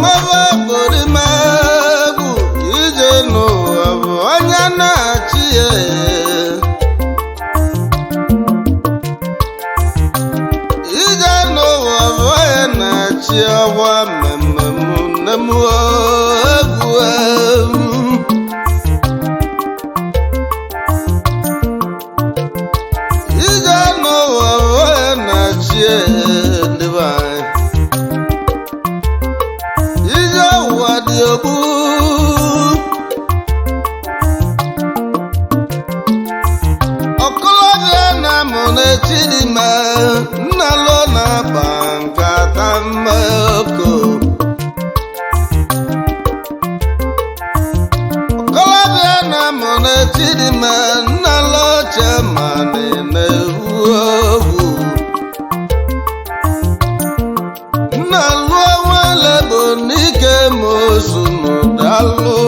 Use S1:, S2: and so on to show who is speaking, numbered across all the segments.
S1: maba borimegwu ije n'ụwa bụ onye na-achị ya. Ije n'ụwa bụ onye na-achị ọgwa mmemme nne m egwu. Ije n'ụwa bụ onye na-achị ndị be anyị. Ije ụwa dị ogbu. Ọkọlọbịa na mụ na-echi dị mma, nna lụ na-akpa nkata mma oko. Ọkọlọbịa na mụ na-echi dị mma, nna lụ oche ma na-ewu ogwu. Nna lụọ nwale bụ n'ike ma ozu n'ụdalụ.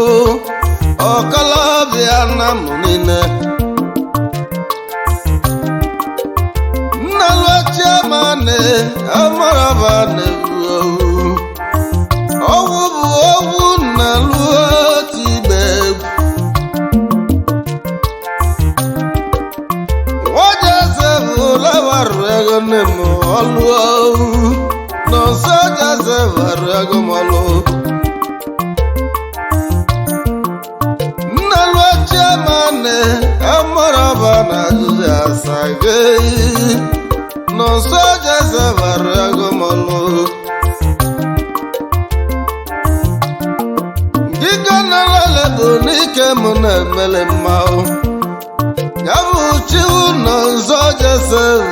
S1: Ọkọlọbịa na mụ niile. Nna lụọ chiamane amaraba na-ewu owu. Ọwụ bụ owu nna lụọ tigbe egwu. Nwajeze bụ lawarụ ego nne m ọlụ owu. Nọnso Joseph arụ ego m ọlụ. Nna lụọ chiamane amaraba na ajụjụ asa gị. Nọnso Joseph arụ ego m ọlụ. Dike na lele bụ n'ike m na-emele mmanwụ. Ya bụ chiwu Nọnso Joseph.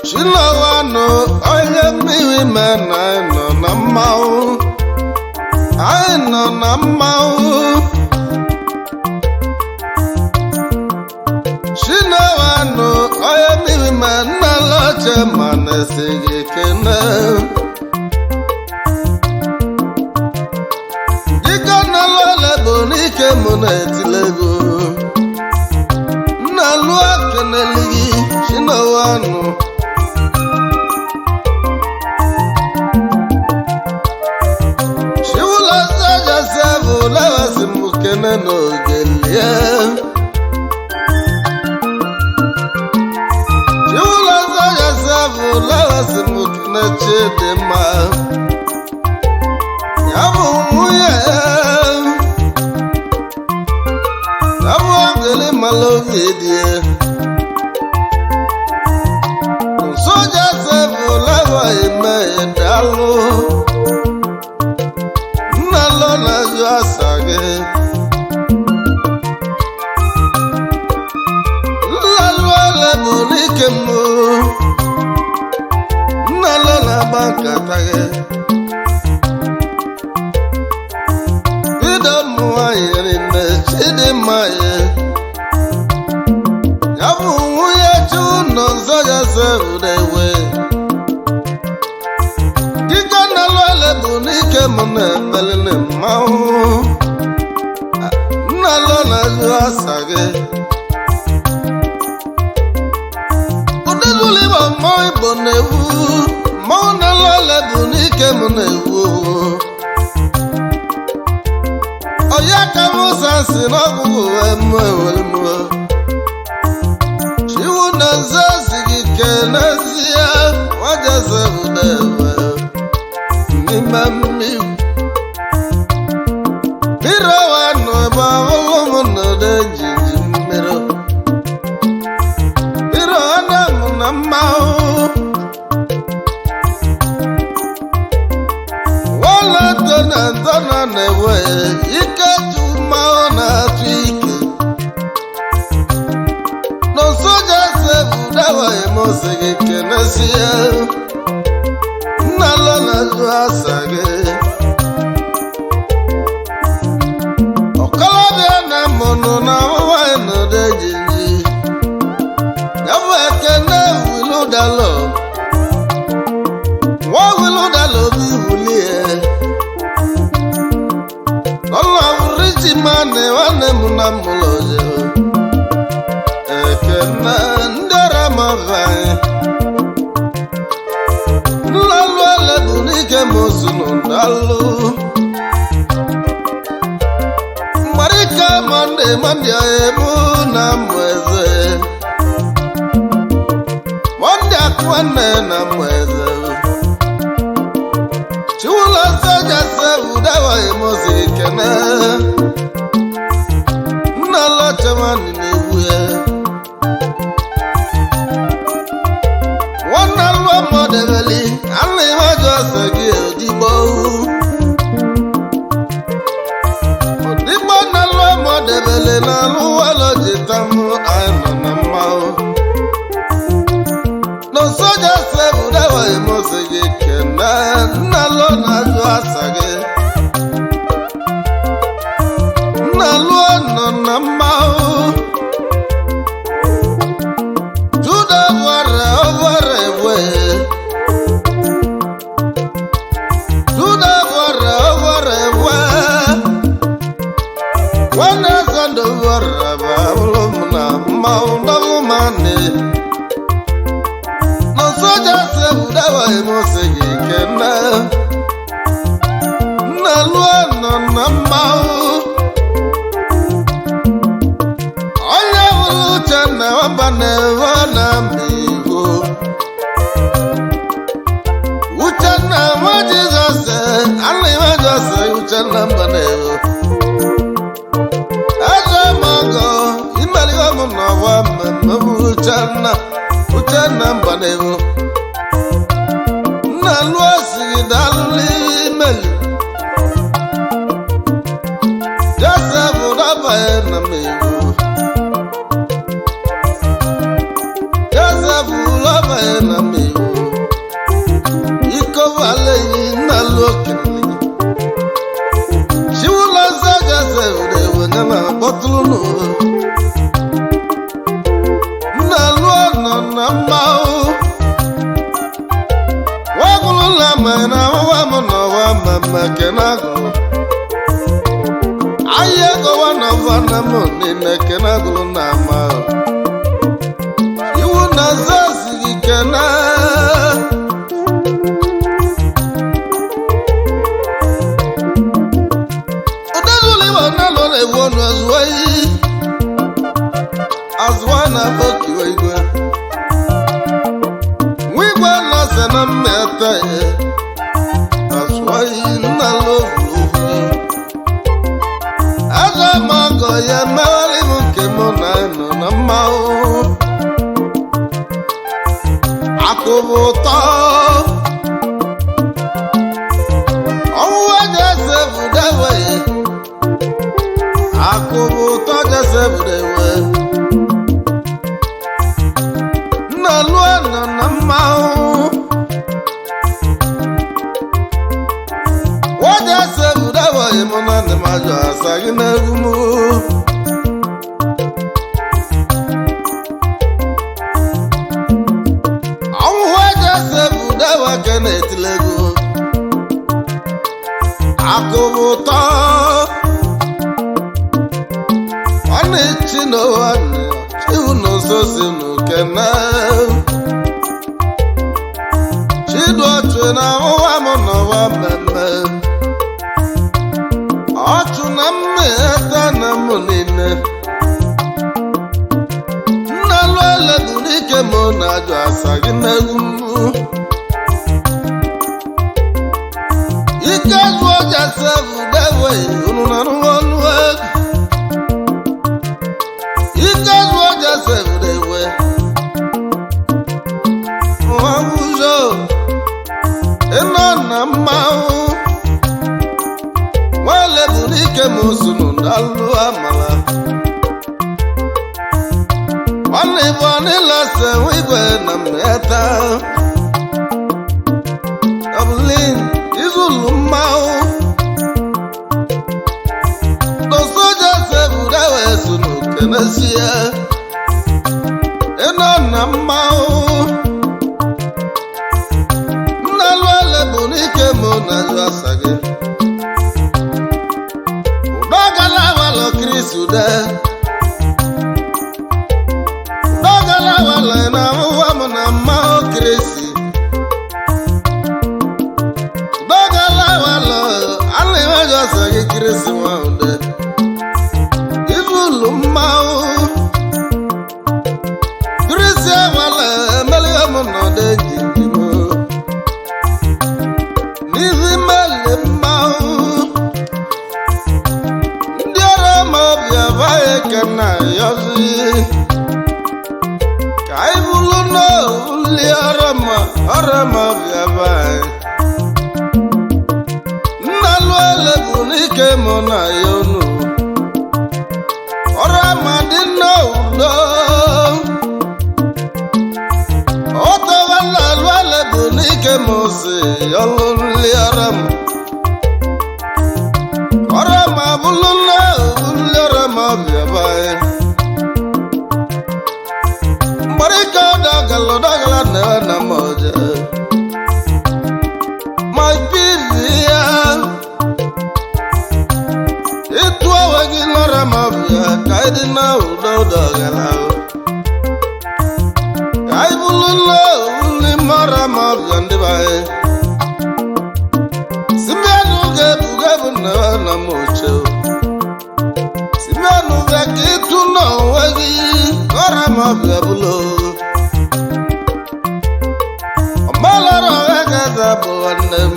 S1: Chinawanụ onye mmiri ma na anyị nọ na mmanwụ. Anyị nọ na mmanwụ. Chinawanụ onye mmiri ma nna lọche ma na-esi gị kene. Dike na lọle bụ n'ike mụ na-etile ego. Nna lụọ kenele gị Chinawanụ. Chiwụlọsọ Joseph lewasị m kene n'oge lie. Chiwụlọsọ Joseph lewasị m kene Chidimma. Ya bụ nwunye ya. Ya bụ ogele mara obi dị ya. Nso Joseph lewa ime dalụ. Nna lọ na-ajụ asa gị. Nna lụọ ele bụ n'ike m. Nna lọ na-agba nkata gị. Bido ụmụ nwanyị rinne Chidimma ya. Ya bụ nwunye Chinonso Joseph na-ewe. Dike na lụọle bụ n'ike m na-emelili mmanwụ. Nna lọ na-ajụ asa gị. Ụdịdụlụ Igbo mmọnwụ Igbo na-ewu. Mmọnwụ na lụọle bụ n'ike m na-ewu owu. Ọya ka m ụsa si n'ọgwụgwụ wee mụ ewere mụ. Chiwu na nze si gị kenezie nwa Joseph na-ewe. N'ime mmiri. Mmiri ọwa nọ ebe ahụhụ m nọdụ ejiji mmiri. Mmiri ọna m na mmanwụ. Wala ntọ na ntọ na na-ewe ike ju mmanwụ na-atụ ike. Nọnso Joseph dawaghị m sị gị kenesie. Nna lọ na-ajụ asa gị. Ọkọlọbịa na mụnụ na nwaanyị nọdụ ejiji. Ya bụ ekene wiludalọ. Nwa wiludalọ obi wulie. Ọlọ riji mmanụ nwanne m na mụlọ je. Ekene ndị ọra m ọba anyị. sunu ndalụ mgbarika mọnde mọnde emu na mmụ eze mọnde akụwanne na mmụ eze chiwụlọ soja sevu dawa emoziri kene nna lọchamani na-egwu ya nwanne lụọ mọdebeli ana imaji ọsọ gị odigbo odigbo na lụọ mọdebeli na alụwalọji tamụ anyị nọ na mmanwụ na soja sevu dawa emosi gị kene nna lụọ na-ajụ asa gị nna lụọ nọ na mmanwụ Juda gwara ọgwara egwe Juda gwara ọgwara egwe nwanne Sọnde gwara bụ abụrụ m na mmanwụ ndọgụ mani na soja sevu dawa emosi gị kene nna lụọ nọ na mmanwụ onye hụrụ uche na ọba na-ebe na mba igbo uchenna nwa jizọs ana nwa jizọs uchenna mba na-ebe eze mọgọ imerigo m n'ọwa mmemme bụ uchenna uchenna mba na-ebe nna lụọ siri dalụli imeli josef dabaghị na mmegbu Joseph lọbanye na mmegbu ikovalei nna lụọ okenye chiwụlọ nsọ Joseph na-ewenye na bọtụlụ nna lụọ nọ na mmanwụ nwagwụrụla ma na nwa m n'ọwa mmemme kenagụrụ ahịa ego nwa na nwa na m niile kenagụrụ na ama iwu na zaziri kene ụdazụlụ na lọ na-ewu ọnụ azụwa iyi azụwa na akpọkiwe igwe nwa igwe nọse na mmeta ya azụwa iyi nna lovulu aza m ọgọ ya megharị m nke mụ na nọ na mmanwụ akụ bụ ụtọ ọnwụwa Joseph dewe akụ bụ ụtọ Joseph dewe nna lụọ nọ na mmanwụ nwa Joseph dewe mụ na ndị mmadụ asa gị n'egwu m ọnwụwa Joseph dewe ka na-etile ego akụ bụ ụtọ ọ na-echi n'ụwa chiwu n'ụzọ si n'ukene chidu ọchụ na ụwa m n'ụwa mmemme ọchụ na mmeta na m niile nna lụ elebu n'ike m na-ajụ asa gị n'egwu m ike zụọ Joseph dewe unu na ọnụ ego ike zụọ Joseph dewe nwa ụzọ ịnọ na mmanwụ nwale bụ n'ike m sunu ndalụ amala nwanne bụ ọnịlasa igwe na mmeta Dublin izulu mmanwụ n'oso Joseph dewe sunu kenesie ịnọ na mmanwụ nnalụ ele bụ n'ike mụ na jụ asa gị ụdọgala walọ Chris ude ụdọgala walọ na ahụhụ m na mmanwụ Chris. Kirisi Nwaude Izulu mmanwụ Kirisi enwele emelie m nọdụ ejiji m n'ihi meli mmanwụ ndị ọrụ ma ọbịa baghị ka na yọzi ka anyị bụrụ n'oli ọrụ ma ọbịa baghị nna lụele bụ n'ike mụ na ya unu ọrụ ama dị n'udo ọtọwa nna lụele bụ n'ike mụ si ọlụ nli ọrụ m ọrụ ama bụrụ n'oli ọrụ ma ọbịa baghị mgbarịka dagala dagala na na moja my ya ịtụ onwe gị lọrọ ma ọbịa ka anyị dị na ụdọ dọgala ka anyị bụrụ n'oli mara ma ọbịa ndị be anyị Simeon ga-ebuga bụ na na m oche Simeon bịa ka ịtụ n'onwe gị ọra ma ọbịa bụlụ ọmalara ọha gaza bụ nwanne m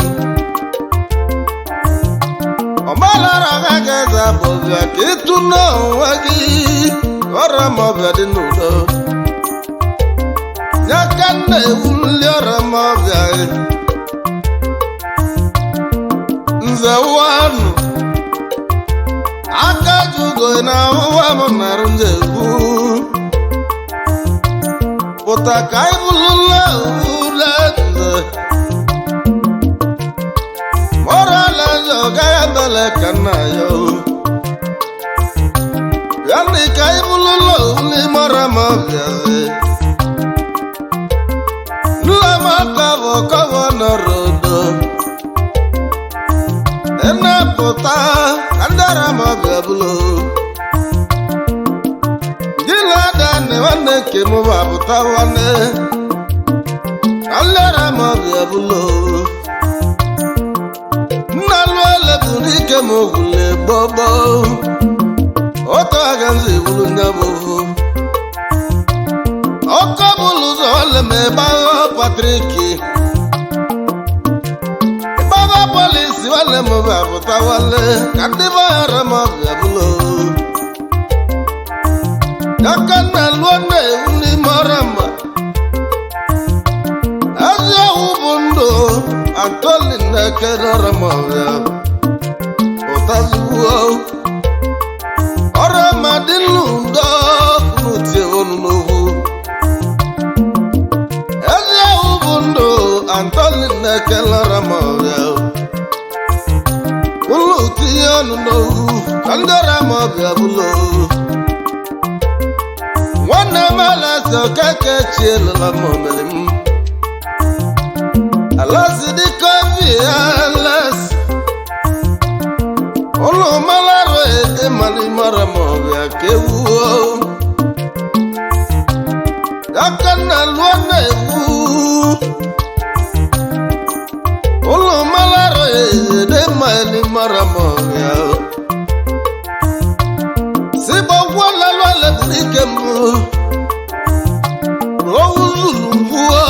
S1: ọmalara ọha gaza bụ bịa ka ịtụ n'onwe gị ọra ma ọbịa dị n'udo ya ka m na-ewu nli ọra ma ọbịa nze wanụ aka jugo na ahụwa m narụ nje egwu pụta ka anyị bụrụla ule nze mọrọla nze ọgaghị ebele ka nna ya o ya na ka anyị bụrụla ule mara ma ọbịazi nna m aka bụ gọvanọ rodo enepụta ka ndị ara ma ọbịa bụlụ gị na-ada nne nwanne nke m bụ apụta nwanne ka ndị ara ma ọbịa bụlụ nna lụọ ele bụ n'ike m ogwule gbogbo otu aga nzi bụrụ nye bụ ọkọ bụlụ ụzọ ole ma ịgbagha Patriki ịgbagha polisi nwanne m bụ apụta nwanne ka ndị gbaghara m ọbịa bụlụ ya ka nna lụọ na-ewu n'ime ọrụ mma ezi owu bụ ndụ Antoni na-ekere ọrụ m ọbịa pụtaziwuo ọrụ ma dị n'udo n'utie onu n'okwu ezi owu bụ ndụ Antoni na-ekele ọrụ m ọbịa ụlọ tinye ọnụ n'okwu ka ndị ọrụ m ọbịa bụlụ nwanne m alaeze okeke chielụla m omere m alazi dịka obi alas ụlọ malarụ ede mana mara m ọbịa ka ewuo aka nna lụọ na-ewu ụlọ malarụ ede mana mara m ọbịa si gbagwo lalụ aleburu ike mbụ owu zuru gwuo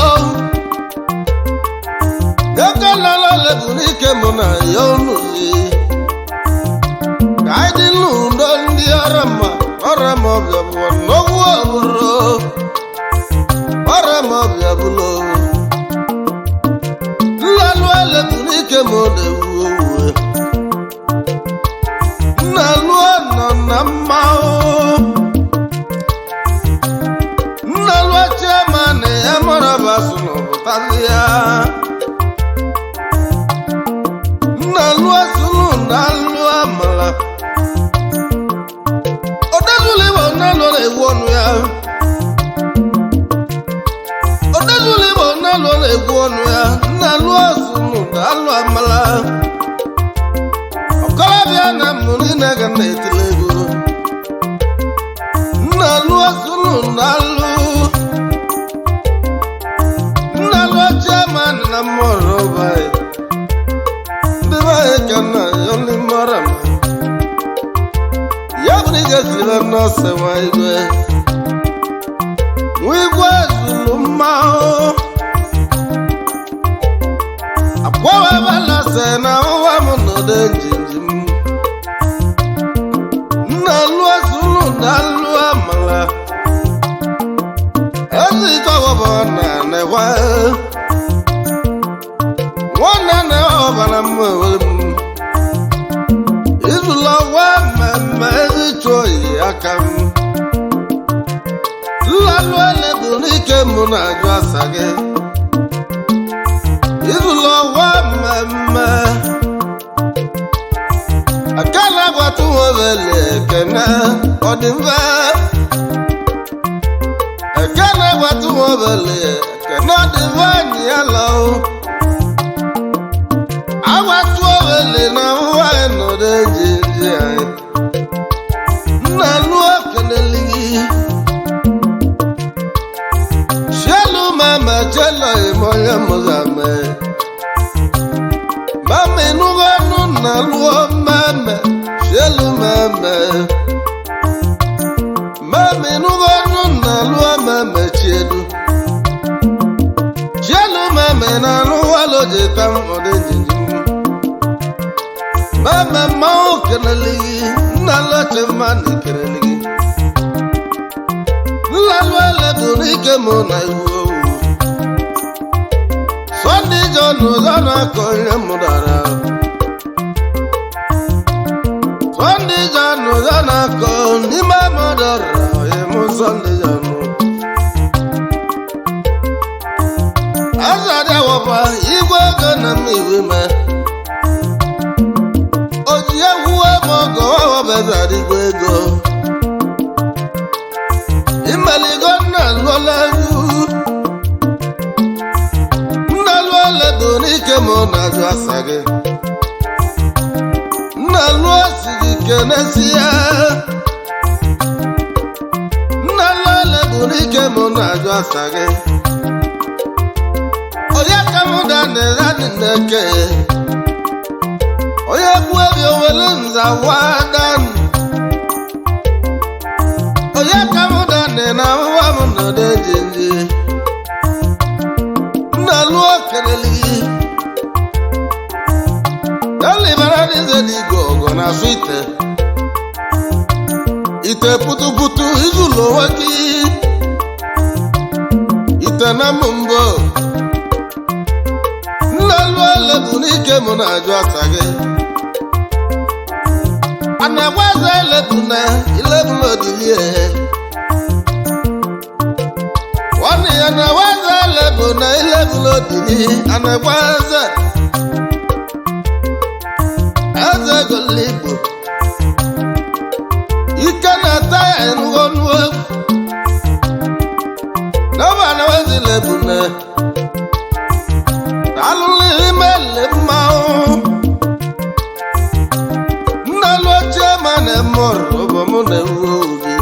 S1: aka lala leburu ike mụ na ya ọnụzi ka anyị dị n'udo ndị ọrụ ma ọrụ ma ọbịa bụ n'ogwu ọbụrụ ọrụ ma ọbịa bụlụ nlalụ eleburu ike mụ na-ewu owu nna lụọ nọ na mmanwụ nna lụọ chiama na ya mara basụ n'ọbụtazi ya nna lụọ sunu na lụọ amala odezula igbo nne lụọ na-egwu ọnụ ya odezula igbo nne lụọ na-egwu ọnụ ya nna lụọ sunu na lụọ amala ọkọlọbịa na mụ niile ga na-etile egwu nna lụọ sunu na lụ nna lụọ chiaman na mmụọrọ baị ndị be anyị ka nna ya ndị mara m n'ike siri nọọsụ nwa igwe. Nwa igwe zuru mmanwụ. Akwawebelase na nwa m nọdụ njinji m. Nna lụọ zuru na lụọ amala. Ezi tọwọbọ na nekwa. Nwanne na ọbara m ewere m. Izụlọ nwa mmemme ezi chụọ oyi aka m. Nlalụ ele bụ n'ike mụ na-ajụ asa gị. Izụlọ nwa mmemme. Akala gwatụ nwebele ekene ọ dị mfe. Ekene gwatụ nwebele ekene ọ dị mfe anyị ya lọ. Agwatụ owele na nwa nọdụ eji nji anyị. Nna lụọ kenele gị. Chelu mama chelo imo ya muzame. Mama inugo nuna luo mama chelu mama. Mama inugo nuna luo mama chelu. Chelu mama na luo loje tam ode jinjim. Mama mau keneli na loche mani keneli. Nlalwele bụ n'ike mụ na iwu owu. Sunday John ụzọ na-akọ ihe mụ dara. Sunday John ụzọ na-akọ n'ime mụ dara onye mụ Sunday John. Azadị awọba igwe ego na m iwe me. Oji egwu ebe ọgọ ọwọba ezadị igwe ego. Imeligo nna lụọla egwu. Nna lụọla bụ n'ike mụ na-ajụ asa gị. Nna lụọ si gị kenesie. Nna lụọla bụ n'ike mụ na-ajụ asa gị. Onye ka mụ da na-ere na-eke. Onye gbuo obi owele nza wadan. Onye ka mụ da na nwa m nọdụ ejinji. Nna lụọ kelele gị. Dalibara dịze dị igwe ọgọ na asụ ite. Ite putuputu izulu onwe gị. Ite na mụ mbọ. Nna lụọ ele bụ n'ike mụ na-ajụ asa gị. A na-agwa eze elebu na ilebulu odilie. Nwanne ya na-agwa eze elebu na ilebulu odili. A na-agwa eze. Eze goligbo. Ike na-ata ya ịnụgo nụ egwu. N'ọba na wezi lebu na. Alụlụ ime le mmanwụ. Nna lụọ ma na-eme ọrụ bụ mụ na-ewu obi.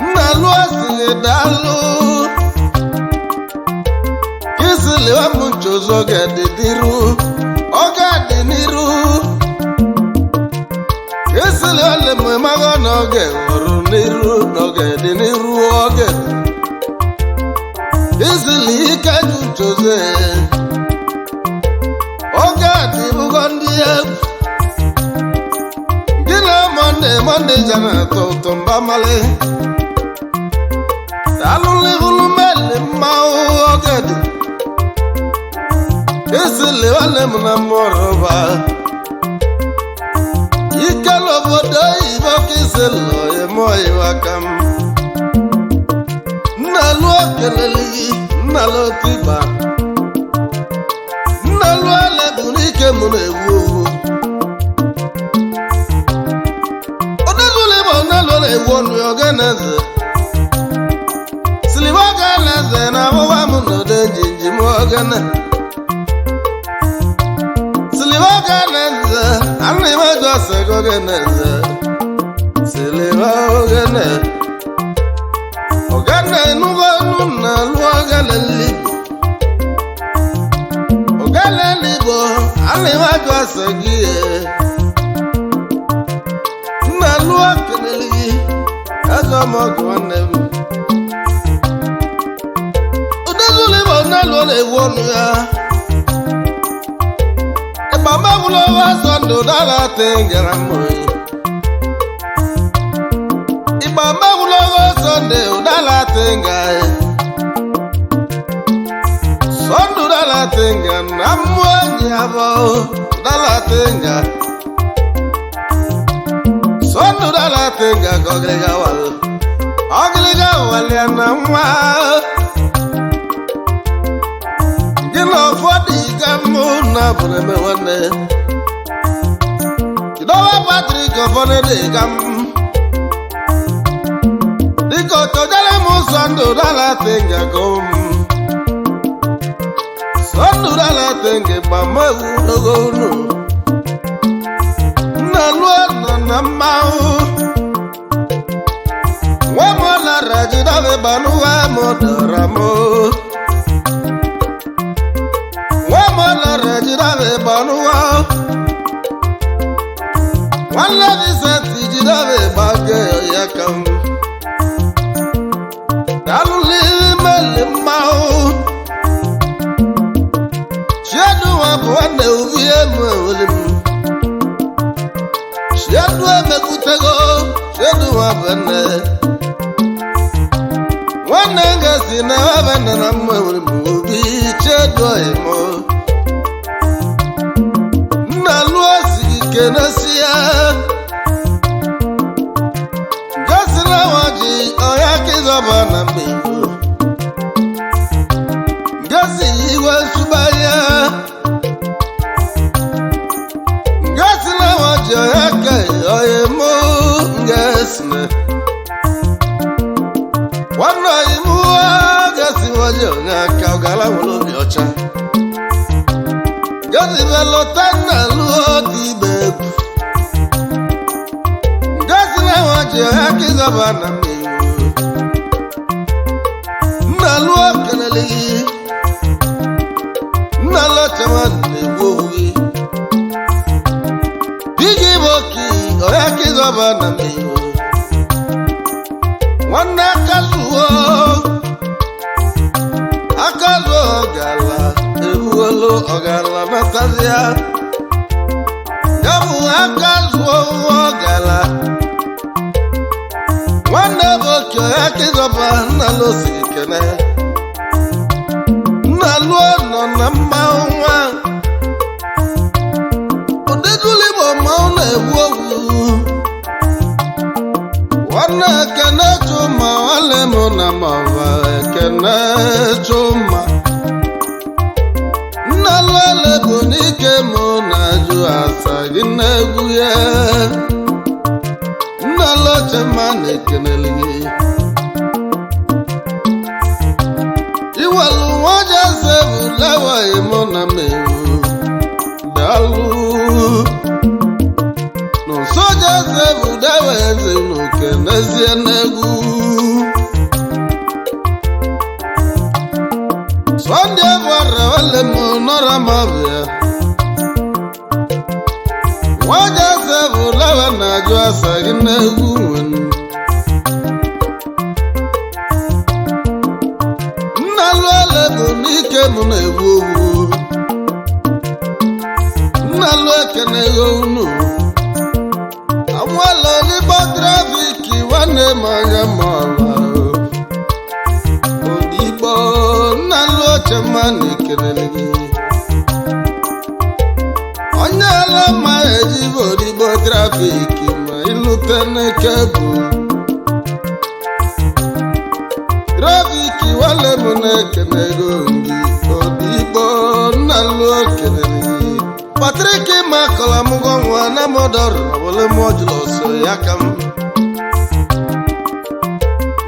S1: Nna lụọ siri daalụ. Kisili wa m nchozo ga-adị dịrụ. Ọ ga-adị n'iru. Kisili ole m ịmago na ọ ga-ewuru n'iru na ọ ga-adị n'iru oge. Kisili ike ju nchozo ọ ga-adị bụgo ndị egwu. Gị na Mọnde Mọnde jara atọ ụtọ mba mmalị. Alụlụ meli mmanwụ ọgẹdị. Esili nwanne m na mmụrụba. Ike n'obodo oyibo ka isi lụ eme oyibo aka m. Nna lụọ kelele gị, nna lụọ tiba. Nna lụọ ele bụ n'ike m na-egwu owu. Odezụlụ igbo nna lụọ na-egwu ọnụ ya ogeneze. Siliva ogeneze na ahụwa m n'ode njinji m ogene. Siliva ogeneze, ana m eji ọsọ gị ogeneze. Siliva ogene. Ogene enugo enu na lụọ ogene nligbo. Ogene nligbo, ana m eji ọsọ gị ye. Nna Azọmọgụ nwanne m udezụlụ igbo n'elu na-ewu ọnụ ya ịgbamagwụla sọndụ dara tengara mmiri ịgbamagwụla sọnde ụdara tenga sọndụ dara tenga na mmụọ enyi abụọ ụdara tenga sọndụ dara tenga ka ọgịrịga walụ ọgịrịga walịa na nwa gị na ụfọdụ ịga mụ na bụrụ eme nwanne Chidoba Patrick ụfọdụ dị ga m dịka ọchọjara m sọndụ dara tenga go m sọndụ dara tenga gbama ewu ogo unu nna lụọ nọ na mmanwụ nwa m lara jidabe gbanụwa m dọrọ m nwa m lara jidabe gbanụwa nwanne Vincent jidabe gbage ya ka m dalụli meli mmanwụ chiedu nwa bụ nwanne ubi emu eweli m chiedu emekwutego chiedu nwa bụ nne nwanne ngasi na ebe nne na mma eweli m obi chiedu oyimo nna lụọ si ike n'esi ya gosi na nwa ji ọya kịzọba na mgbe gosi iwe nsụba ya gosi na nwa ji ọya ka ọya mụ ngesi na nwanne ọyị mụ gosi nwa ji onye aka ọ gara nwere obi ọcha gosi belọta nna lụọ dị igbe egwu gosi na nwa ji ọya kịzọba na mmiri nna lụọ kelele gị nna lọchawa na-egbu owu gị iji bụ oke ọya kịzọba na mmiri nwanne aka zuo aka zuo ọgala ebugholu ọgala natazia ya bụ aka zuo ọgala nwanne bụ oke ọya kịzọba nna lụsiri kene nna lụọ nọ na mmanwụ nwa ụdịdụlụ igbo mmanwụ na-egbu ogwu nwanne ekene chuma nwanne m na mama ekene chuma nna lụọle bụ n'ike mụ na ajụ asa gị na-egwu ya nna lọchema na-ekenele gị iwelu nwaja sebu lewaghị mụ na mewu dalụ n'ụsọja sebu dewe eze n'oke n'ezie n'egwu sọnde bụara wale m nọrọ m ọbịa nwaja sebu lewe na-ajụ asa gị n'egwu nwenu nna lụọle bụ n'ike m na-egbu ogwu nna lụ ekene ego unu amụọla n'igbo trafiki nwanne m anya ma ọla odigbo nna lụ oche mma na ekelele gị onye ala ma ejibe odigbo trafiki ma ịlute n'ike bụ trafiki wale m na-ekene ego gị odigbo nna lụ okelele gị Patrik makọla m gọ nwa na m dọrọ wele m jụrụ ọsọ ya ka m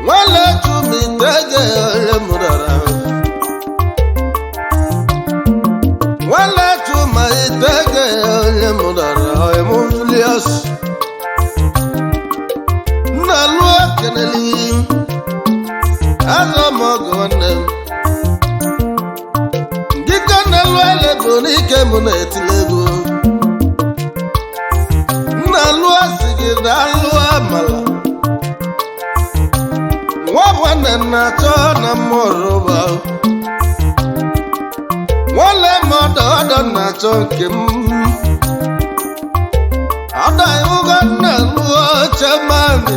S1: nwale chumitege onye m dọrọ nwale chuma itege onye m dọrọ emuflios nna lụọ keneli azọ m ọgụ nwanne m dịka nna lụọ ele bụ n'ike m na-etile egwu nna lụọ si gị na alụọ amala nwanne na-achọ na mmụrụba. Nwanne m ọdọ ọdọ na-achọ nke m. Ọdọ iwugo nna lụọ chemani.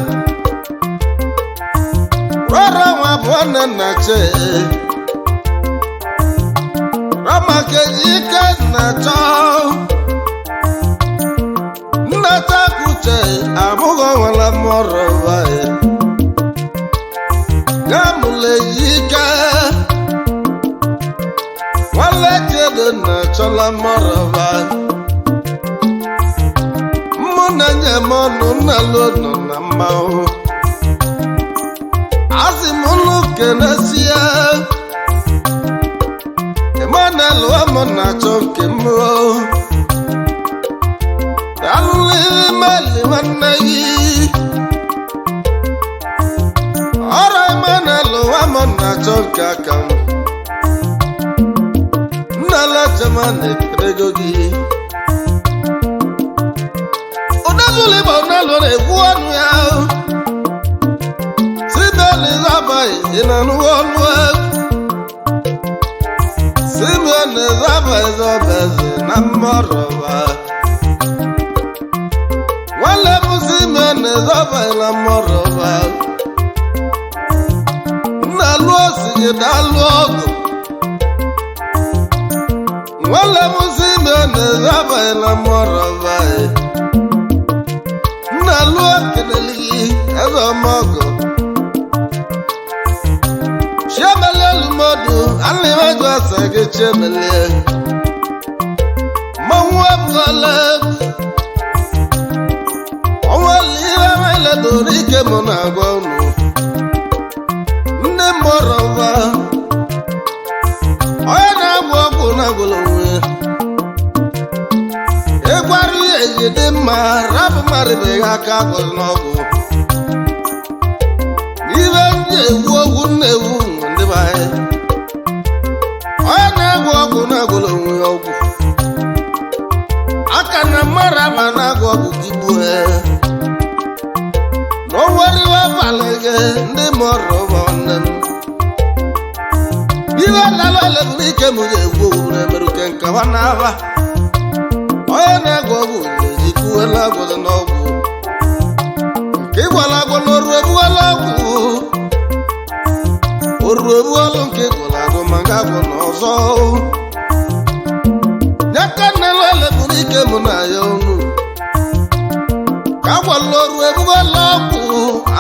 S1: Rọrọ nwa bụ nwanne na-achọ. Rọma keji ike na-achọ. Nnata kuche abụghị nwere mmụrụba. Gamule ike. Nwanne Chiedo na-achọla mmụrụba. Mụ na nye m ọnụ nnalụ nọ na mmanwụ. Asị m unu kenesie. Emmanuel mụ na-achọ nke m. Alụlụ imeli nwanne gị. Ọrụ Emmanuel mụ na-achọ nke aka m. Nnala chema na-ekerego gị. Ụdazụlụ Igbo nnalụ na-ekwu ọnụ ya. Simeon Zabai ị na-anụ ọnụ egwu. Simeon Zabai zọbeze na mmọrọba. Nwanne m Simeon Zabai na mmọrọba. Nnalụ osinye dalụ ọgụ. Nwanne m Simeon Zabai na mmọrọba. Nnalụ okeleli eze ọmọgọ. Chiemele lumodu, alịmaju asa gị chiemele. Mmanwụ ebugọla egwu. Ọnwa ihe mele doro ike mụ na-agwa unu. Ndị mgbọrọba. Onye na-agwọ ọgwụ na-agwụla onwe ya. Ịgwara ihe eji dị mma, rapụ marịbeghị aka agwụla n'ọgwụ. Ibe ndị egwu ogwu na-ewu ndị be anyị. Onye na-agwọ ọgwụ na-agwụla onwe ya ọgwụ. Aka na mmadụ ama na-agwọ ọgwụ gị gbuo ya. Na o nwere iwe abalị gị ndị mụrụ nwanne m. Ibe lalụ eleburu ike m ga-egwu owu na-emeruke nkewa n'aba. Onye na-agwọ ọgwụ ga-eji kwuwela agwụla n'ọgwụ. Nke ịgwala agwụ n'oru ebuwala ọgwụ. Oru ebuwalụ nke ịgwala agwụ ma ga agwụ n'ọzọ. Nyaka nnelụ eleburu ike mụ na ya ọnụ. Ka agwala oru ebuwala ọgwụ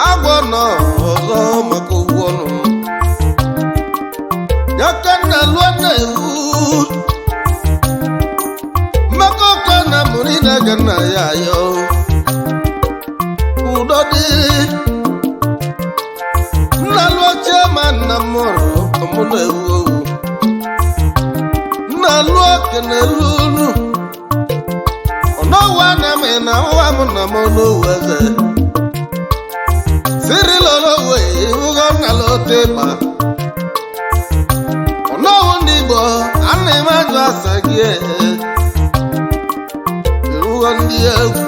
S1: agwọ n'ọzọ maka ụgwọ ọnụ. Nyaka nnelụ na-ewu. Mmekọ ọkọ na mụrụ na-aga nna ya ayọ. Udo dị. Nnalụ ochie ma nna m mụrụ mụ na-ewu ewu. Nnalụ oke na-elu olu. Ọnọwa na m na nwa m na m n'owu eze. Siril Olowe iwugo nnalụ ote ịkpa. Ọnọwụ ndị Igbo ana m ajụ asa gị ee. Iwugo ndị egwu.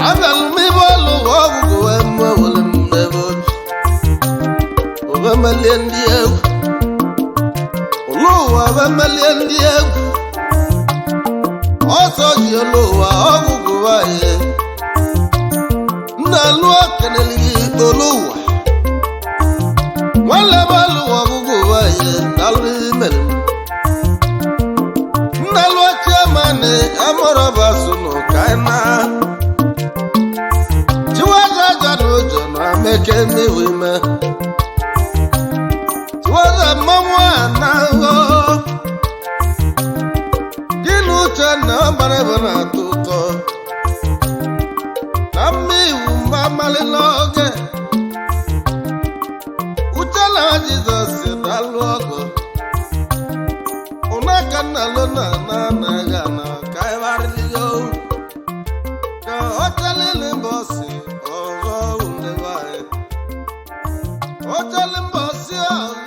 S1: Abịalụ m ibe ọlụ ụwa ọgwụgwụ wee mụọ were m n'ebe obi. Obe melie ndị egwu. Ụlọ ụwa obe melie ndị egwu. Ọsọ ji elu ụwa ọgwụgwụ nwanyị. Nna lụọ keneli olu ụwa. Nwanne m ọlụ ụwa ọgwụgwụ nwanyị dalụ imere m. Nna lụọ chiamani amụrọba so n'ụka na. Chiwaza aja na ụjọ na ameke mmewe ime. Chiwaza mmanwụ a na-aghọ. Gị na uche na ọbara ebe na-atọ ụtọ. Na mma iwu mgbe amalị n'oge. Uche na Jizọs si dalụ ọgụ. Ụnaka nna lụ na na anaghị ana ka ịgharịrị ka ọ chalili mbọsị ọzọ ndebe anyị. Ọ chali mbọsị ọzọ.